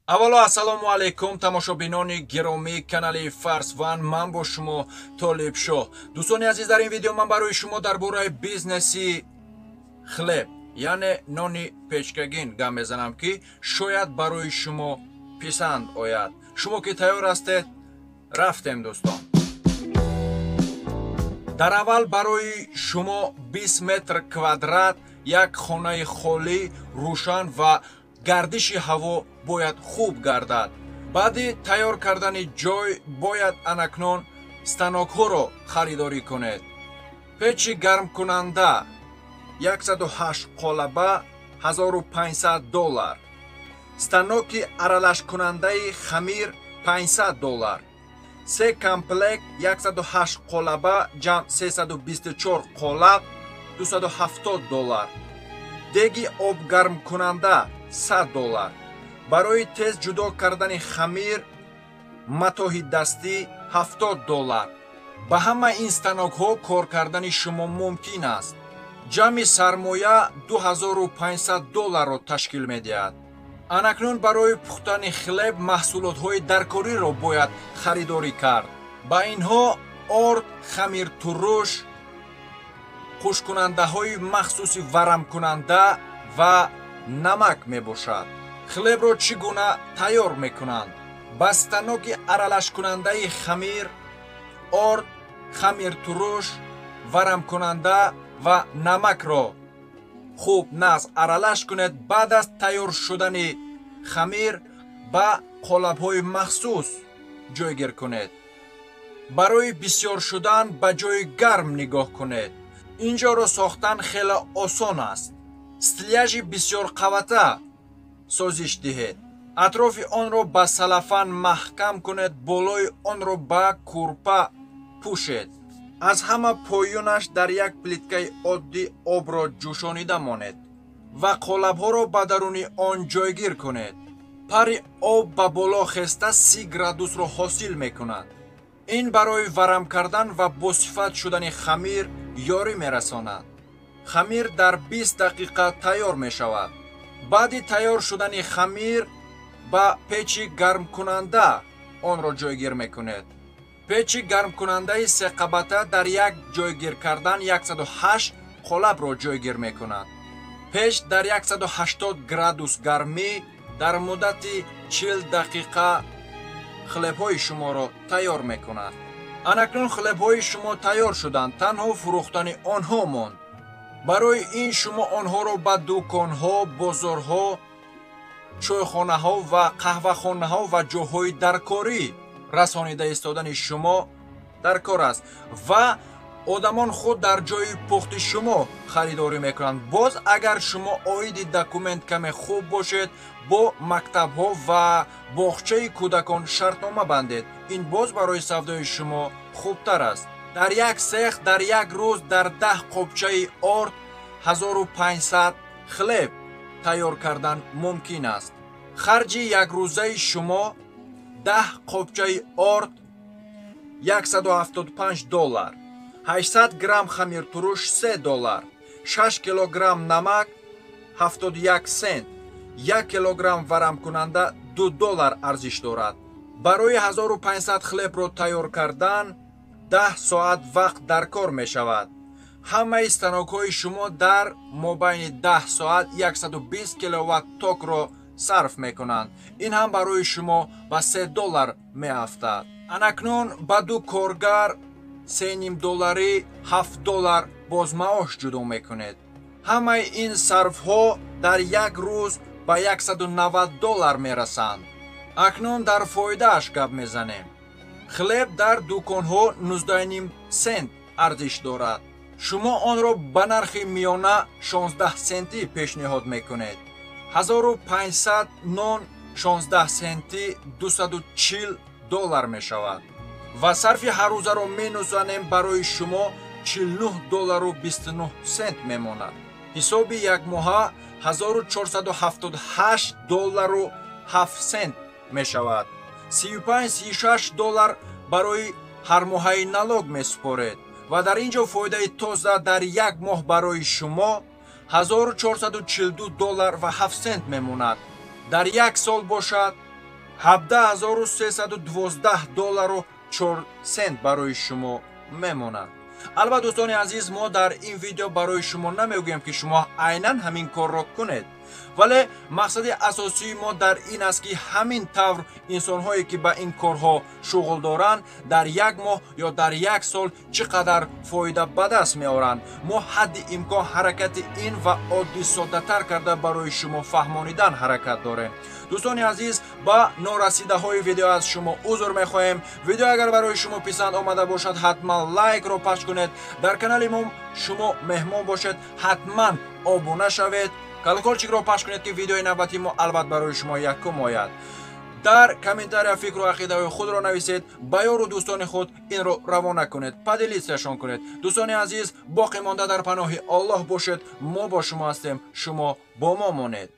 Аввало, ассалому алайкум, тамошобинони гиромии канали Фарсван. Ман бо шумо Толибшоҳ. Дӯстони азиз, дар ин видео ман барои шумо дар бораи бизнеси хлеб, яъне нони печкагин гап мезанам, ки шояд барои шумо писанд ояд. Шумо ки тайёр ҳастед, рафтем, дӯстон. Дар аввал барои шумо 20 метр квадрат як хонаи холӣ, рӯшан ва гардиши ҳаво бояд хуб гардад. Баъди тайёр кардани ҷой бояд анакнун станокҳоро харидорӣ кунед. Печи гармкунанда 108 қолаба 1500 доллар, станоки аралашкунандаи хамир 500 доллар, се комплект 108 қолаба ҷамъ 324 қолаб 270 доллар, деги обгармкунанда 100 доллар, барои тез ҷудо кардани хамир матоҳи дастӣ 70 доллар. Ба ҳама ин станокҳо кор кардани шумо мумкин аст. Ҷамъи сармоя 2500 долларро ташкил медиҳад. Анакнун барои пухтани хлеб маҳсулотҳои даркориро бояд харидорӣ кард. Ба инҳо орд, хамиртуруш, хушккунандаҳои махсуси варамкунанда ва намак мебошад. Хлебро чӣ гуна тайёр мекунанд? Ба станоки аралашкунандаи хамир орд, хамиртуруш, варамкунанда ва намакро хуб нағз аралаш кунед. Баъд аз тайёр шудани хамир ба қолабҳои махсус ҷойгир кунед. Барои бисёр шудан ба ҷои гарм нигоҳ кунед. Ин ҷоро сохтан хеле осон аст. Стиляжи бисёрқавата созиш диҳед. Атрофи онро ба салафан маҳкам кунед, болои онро ба курпа пӯшед. Аз ҳама поёнаш дар як плиткаи оддӣ обро ҷӯшонида монед ва қолабҳоро ба даруни он ҷойгир кунед. Пари об ба боло хеста 30 градусро ҳосил мекунад. Ин барои варам кардан ва босифат шудани хамир ёрӣ мерасонад. Хамир дар 20 дақиқа тайёр мешавад. Баъди тайёр шудани хамир ба печи гармкунанда онро ҷойгир мекунед. Печи гармкунандаи сеқабата дар як ҷойгир кардан 108 қолабро ҷойгир мекунад. Печ дар 180 градус гармӣ дар муддати 40 дақиқа хлебҳои шуморо тайёр мекунад. Анакнун хлебҳои шумо тайёр шуданд, танҳо фурӯхтани онҳо монд. Барои ин шумо онҳоро ба дуконҳо, бозорҳо, чойхонаҳо ва қаҳвахонаҳо ва ҷоҳои даркорӣ расонида истодани шумо дар кор аст ва одамон худ дар ҷои пухти шумо харидорӣ мекунанд. Боз агар шумо оиди документ каме хуб бошед, бо мактабҳо ва боғчаи кӯдакон шартнома бандед. Ин боз барои савдои шумо хубтар аст. Дар як сех дар як рӯз дар 10 қобчаи орд 1500 хлеб тайёр кардан мумкин аст. Харҷи якрӯзаи шумо 10 қобчаи орд 175 доллар, 800 грамм хамиртуруш 3 доллар, 6 килограмм намак 71 сент, 1 килограмм варамкунанда 2 доллар арзиш дорад. Барои 1500 хлебро тайёр кардан 10 соат вақт дар кор мешавад. Ҳамаи станокҳои шумо дар мобайни 10 соат 120 киловатт токро сарф мекунанд. Ин ҳам барои шумо ба 3 доллар меафтад. Анакнун ба ду коргар 3,5 долларӣ 7 доллар бозмаош ҷудо мекунед. Ҳамаи ин сарфҳо дар як рӯз ба 190 доллар мерасанд. Акнун дар фоидааш гап мезанем. Хлеб дар дуконҳо 19,5 сент арзиш дорад. Шумо онро ба нархи миёна 16 сентӣ пешниҳод мекунед. 1500 нон 16 сентӣ 240 доллар мешавад ва сарфи ҳаррӯзаро менӯзанем, барои шумо 49 доллару 29 сент мемонад. Ҳисоби якмоҳа 1478 доллару 7 сент мешавад. 35-36 доллар барои ҳармоҳаи налог месупоред ва дар ин ҷо фоидаи тоза дар як моҳ барои шумо 1442 доллар ва 7 сент мемонад. Дар як сол бошад 17 312 доллару 4 сент барои шумо мемонад. Албатта, дӯстони азиз, мо дар ин видео барои шумо намегӯем, ки шумо айнан ҳамин корро кунед, вале мақсади асосии мо дар ин аст, ки ҳамин тавр инсонҳое, ки ба ин корҳо шуғл доранд, дар як моҳ ё дар як сол чӣ қадар фоида ба даст меоранд. Мо ҳадди имкон ҳаракати ин ва оддӣ соддатар карда барои шумо фаҳмонидан ҳаракат дорем. Дӯстони азиз, ба норасидаҳои видео аз шумо узр мехоҳем. Видео агар барои шумо писанд омада бошад, ҳатман лайкро пахш кунед. Дар канали мо шумо меҳмон бошед, ҳатман обуна шавед, колокольчикро пахш кунед, ки видеои навбати мо албат барои шумо якум ояд. Дар комментария фикру ақидаҳои худро нависед, ба ёру дӯстони худ инро равона кунед, поделиться-шон кунед. Дӯстони азиз, боқӣ монда дар паноҳи Оллоҳ бошед. Мо бо шумо ҳастем, шумо бо мо монед.